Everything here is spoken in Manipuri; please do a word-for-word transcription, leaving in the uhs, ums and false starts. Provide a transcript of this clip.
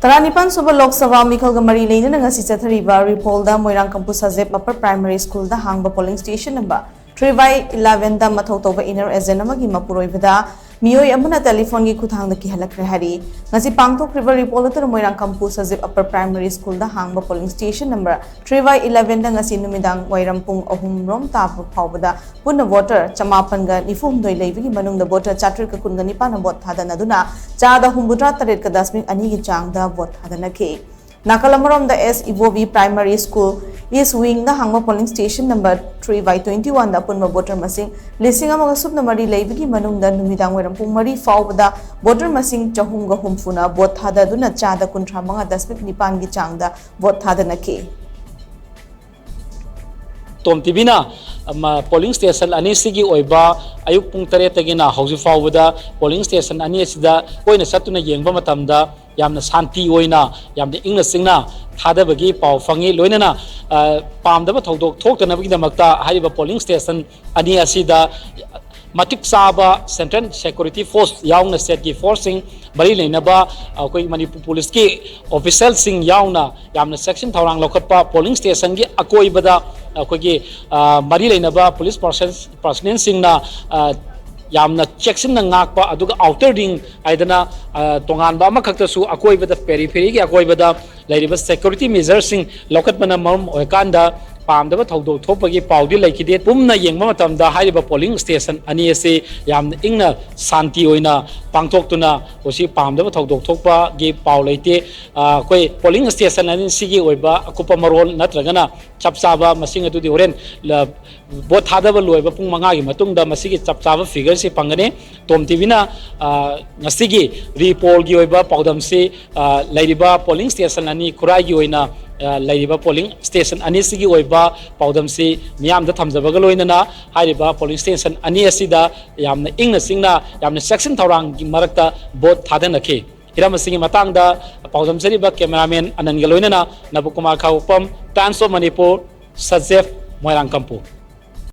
ꯇꯔꯥꯅꯤꯄꯥꯟ ꯁꯨꯕ ꯂꯣꯛ ꯁꯚꯥ ꯃꯤꯈꯜꯒ ꯃꯔꯤ ꯂꯩꯅꯅ ꯉꯁꯤ ꯆꯠꯊꯔꯤꯕ ꯔꯤꯄꯣꯜꯗ ꯃꯣꯏꯔꯥꯡ ꯀꯝꯄꯨ ꯁꯖꯦꯞ ꯑꯄꯔ ꯄ꯭ꯔꯥꯏꯃꯔꯤ ꯁ꯭ꯀꯨꯜꯗ ꯍꯥꯡꯕ polling station number three by ꯏꯂꯦꯚꯦꯟꯗ ꯃꯊꯧ ꯇꯧꯕ ꯏꯅꯔ ꯑꯦꯖꯦꯟ ꯑꯃꯒꯤ ꯃꯄꯨꯔꯣꯏꯕꯗ ꯃꯤꯑꯣꯏ ꯑꯃꯅ ꯇꯦꯂꯤꯐꯣꯟꯒꯤ ꯈꯨꯠꯊꯥꯡꯗ ꯀꯤꯍꯜꯂꯛꯈ꯭ꯔꯦ ꯍꯥꯏꯔꯤ꯫ ꯉꯁꯤ ꯄꯥꯡꯊꯣꯛꯈ꯭ꯔꯤꯕ ꯔꯤꯄꯣꯜ ꯑꯗꯨꯅ ꯃꯣꯏꯔꯥꯡ ꯀꯝꯄꯨ ꯁꯖꯤꯞ ꯑꯄꯔ ꯄ꯭ꯔꯥꯏꯃꯔꯤ ꯁ꯭ꯀꯨꯜꯗ ꯍꯥꯡꯕ polling station number three by ꯏꯂꯦꯚꯦꯟꯗ ꯉꯁꯤ ꯅꯨꯃꯤꯗꯥꯡ ꯋꯥꯏꯔꯝ ꯄꯨꯡ ꯑꯍꯨꯝ ꯔꯣꯝ ꯇꯥꯕ ꯐꯥꯎꯕꯗ ꯄꯨꯟꯅ ꯚꯣꯇꯔ ꯆꯃꯥꯄꯟꯒ ꯅꯤꯐꯨ ꯍꯨꯝꯗꯣꯏ ꯂꯩꯕꯒꯤ ꯃꯅꯨꯡꯗ ꯚꯣꯇꯔ ꯆꯥꯇ꯭ꯔꯦꯠꯀ ꯀꯨꯟꯒ ꯅꯤꯄꯥꯟꯅ ꯚꯣꯠ ꯊꯥꯗꯅꯗꯨꯅ ꯆꯥꯗ ꯍꯨꯝꯐꯨꯇꯔꯥ ꯇꯔꯦꯠꯀ ꯗꯁꯃꯤꯛ ꯑꯅꯤꯒꯤ ꯆꯥꯡꯗ ꯚꯣꯠ ꯊꯥꯗꯅꯈꯤ꯫ ꯅꯥꯀꯜ ꯑꯃꯔꯣꯝꯗ ꯑꯦꯁ ꯏꯕꯣꯕꯤ ꯄ꯭ꯔꯥꯏꯃꯔꯤ ꯁ꯭ꯀꯨꯜ ꯏꯁ ꯋꯤꯡꯗ ꯍꯥꯡꯕ polling station number three by twenty ꯋꯥꯟꯗ ꯑꯄꯨꯟꯕ ꯚꯣꯇꯔ ꯃꯁꯤꯡ ꯂꯤꯁꯤꯡ ꯑꯃꯒ ꯁꯨꯞꯅ ꯃꯔꯤ ꯂꯩꯕꯒꯤ ꯃꯅꯨꯡꯗ ꯅꯨꯃꯤꯗꯥꯡ ꯋꯥꯏꯔꯝ ꯄꯨꯡ ꯃꯔꯤ ꯐꯥꯎꯕꯗ ꯚꯣꯇꯔ ꯃꯁꯤꯡ ꯆꯍꯨꯝꯒ ꯍꯨꯝꯐꯨꯅ ꯚꯣꯠ ꯊꯥꯗꯗꯨꯅ ꯆꯥꯗ ꯀꯨꯟꯊ꯭ꯔꯥ ꯃꯉꯥ ꯗꯁꯃꯤꯛ ꯅꯤꯄꯥꯟꯒꯤ ꯆꯥꯡꯗ ꯚꯣꯠ ꯊꯥꯗꯅꯈꯤ꯫ ꯇꯣꯝ ꯇꯤꯚꯤꯅ, ꯑꯃ, ꯄꯣꯂꯤꯡ ꯁ꯭ꯇꯦꯁꯟ ꯑꯅꯤꯁꯤꯒꯤ ꯑꯣꯏꯕ ꯑꯌꯨꯛ ꯄꯨꯡ ꯇꯔꯦꯠꯇꯒꯤꯅ ꯍꯧꯖꯤꯛ ꯐꯥꯎꯕꯗ ꯄꯣꯂꯤꯡ ꯁ꯭ꯇꯦꯁꯟ ꯑꯅꯤ ꯑꯁꯤꯗ ꯀꯣꯏꯅ ꯆꯠꯇꯨꯅ ꯌꯦꯡꯕ ꯃꯇꯝꯗ ꯌꯥꯝꯅ ꯁꯥꯟꯇꯤ ꯑꯣꯏꯅ, ꯌꯥꯝꯅ ꯏꯪꯅ ꯆꯤꯛꯅ ꯊꯥꯗꯕꯒꯤ ꯄꯥꯎ ꯐꯪꯉꯤ꯫ ꯂꯣꯏꯅꯅ, ꯑ, ꯄꯥꯝꯗꯕ ꯊꯧꯗꯣꯛ ꯊꯣꯛꯇꯅꯕꯒꯤꯗꯃꯛꯇ ꯍꯥꯏꯔꯤꯕ ꯄꯣꯂꯤꯡ ꯁ꯭ꯇꯦꯁꯟ ꯑꯅꯤ ꯑꯁꯤꯗ ꯃꯇꯤꯛ ꯆꯥꯕ ꯁꯦꯟꯇ꯭ꯔꯦꯜ ꯁꯦꯀ꯭ꯌꯨꯔꯤꯇꯤ ꯐꯣꯔꯁ ꯌꯥꯎꯅ ꯁ꯭ꯇꯦꯠꯀꯤ ꯐꯣꯔꯁꯁꯤꯡ, ꯃꯔꯤ ꯂꯩꯅꯕ ꯑꯩꯈꯣꯏ ꯃꯅꯤꯄꯨꯔ ꯄꯨꯂꯤꯁꯀꯤ ꯑꯣꯐꯤꯁꯤꯌꯦꯜꯁꯤꯡ ꯌꯥꯎꯅ ꯌꯥꯝꯅ ꯆꯦꯛꯁꯤꯟ ꯊꯧꯔꯥꯡ ꯂꯧꯈꯠꯄ, ꯄꯣꯂꯤꯡ ꯁ꯭ꯇꯦꯁꯟꯒꯤ ꯑꯀꯣꯏꯕꯗ ꯑꯩꯈꯣꯏꯒꯤ, ꯑ, ꯃꯔꯤ ꯂꯩꯅꯕ ꯄꯨꯂꯤꯁ ꯄꯥꯔꯁꯟ-, ꯄꯥꯔꯁꯅꯦꯜꯁꯤꯡꯅ, ꯑ, ꯌꯥꯝꯅ ꯆꯦꯛꯁꯤꯟꯅ ꯉꯥꯛꯄ, ꯑꯗꯨꯒ ꯑꯥꯎꯇꯔ ꯔꯤꯡ ꯍꯥꯏꯗꯅ, ꯑ, ꯇꯣꯉꯥꯟꯕ ꯑꯃꯈꯛꯇꯁꯨ ꯑꯀꯣꯏꯕꯗ, ꯄꯦꯔꯤꯐꯦꯔꯤꯒꯤ ꯑꯀꯣꯏꯕꯗ ꯂꯩꯔꯤꯕ ꯁꯦꯀ꯭ꯌꯨꯔꯤꯇꯤ ꯃꯦꯖꯔꯁꯤꯡ ꯂꯧꯈꯠꯄꯅ ꯃꯔꯝ ꯑꯣꯏꯔꯀꯥꯟꯗ ꯄꯥꯝꯗꯕ ꯊꯧꯗꯣꯛ ꯊꯣꯛꯄꯒꯤ ꯄꯥꯎꯗꯤ ꯂꯩꯈꯤꯗꯦ꯫ ꯄꯨꯟꯅ ꯌꯦꯡꯕ ꯃꯇꯝꯗ ꯍꯥꯏꯔꯤꯕ ꯄꯣꯂꯤꯡ ꯁ꯭ꯇꯦꯁꯟ ꯑꯅꯤ ꯑꯁꯤ ꯌꯥꯝꯅ ꯏꯪꯅ ꯁꯥꯟꯇꯤ ꯑꯣꯏꯅ ꯄꯥꯡꯊꯣꯛꯇꯨꯅ ꯃꯁꯤ ꯄꯥꯝꯗꯕ ꯊꯧꯗꯣꯛ ꯊꯣꯛꯄꯒꯤ ꯄꯥꯎ ꯂꯩꯇꯦ꯫ ꯑ, ꯑꯩꯈꯣꯏ ꯄꯣꯂꯤꯡ ꯁ꯭ꯇꯦꯁꯟ ꯑꯅꯤꯁꯤꯒꯤ ꯑꯣꯏꯕ ꯑꯀꯨꯞꯄ ꯃꯔꯣꯜ ꯅꯠꯇ꯭ꯔꯒꯅ ꯆꯞ ꯆꯥꯕ ꯃꯁꯤꯡ ꯑꯗꯨꯗꯤ ꯍꯣꯔꯦꯟ ꯂ-, ꯚꯣꯠ ꯊꯥꯗꯕ ꯂꯣꯏꯕ ꯄꯨꯡ ꯃꯉꯥꯒꯤ ꯃꯇꯨꯡꯗ ꯃꯁꯤꯒꯤ ꯆꯞ ꯆꯥꯕ ꯐꯤꯒꯔꯁꯤ ꯐꯪꯒꯅꯤ꯫ ꯇꯣꯝ ꯇꯤꯚꯤꯅ, ꯑ, ꯉꯁꯤꯒꯤ ꯔꯤꯄꯣꯜꯒꯤ ꯑꯣꯏꯕ ꯄꯥꯎꯗꯝꯁꯤ, ꯑ, ꯂꯩꯔꯤꯕ ꯄꯣꯂꯤꯡ ꯁ꯭ꯇꯦꯁꯟ ꯑꯅꯤ, ꯈꯨꯔꯥꯏꯒꯤ ꯑꯣꯏꯅ, ꯑ, ꯂꯩꯔꯤꯕ ꯄꯣꯂꯤꯡ ꯁ꯭ꯇꯦꯁꯟ ꯑꯅꯤꯁꯤꯒꯤ ꯑꯣꯏꯕ ꯄꯥꯎꯗꯝꯁꯤ ꯃꯤꯌꯥꯝꯗ ꯊꯝꯖꯕꯒ ꯂꯣꯏꯅꯅ ꯍꯥꯏꯔꯤꯕ ꯄꯣꯂꯤꯡ ꯁ꯭ꯇꯦꯁꯟ ꯑꯅꯤ ꯑꯁꯤꯗ ꯌꯥꯝꯅ ꯏꯪꯅ ꯆꯤꯡꯅ, ꯌꯥꯝꯅ ꯆꯦꯛꯁꯤꯟ ꯊꯧꯔꯥꯡꯒꯤ ꯃꯔꯛꯇ ꯚꯣꯠ ꯊꯥꯗꯅꯈꯤ꯫ ꯍꯤꯔꯝ ꯑꯁꯤꯒꯤ ꯃꯇꯥꯡꯗ ꯄꯥꯎꯗꯝꯖꯔꯤꯕ ꯀꯦꯃꯦꯔꯥꯃꯦꯟ ꯑꯅꯟꯒ ꯂꯣꯏꯅꯅ ꯅꯕꯀꯨꯃꯥꯔ ꯈꯥꯉꯕꯣꯛꯄꯝ, Times of Manipur, ꯁꯖꯦꯞ, Moirang Kampu.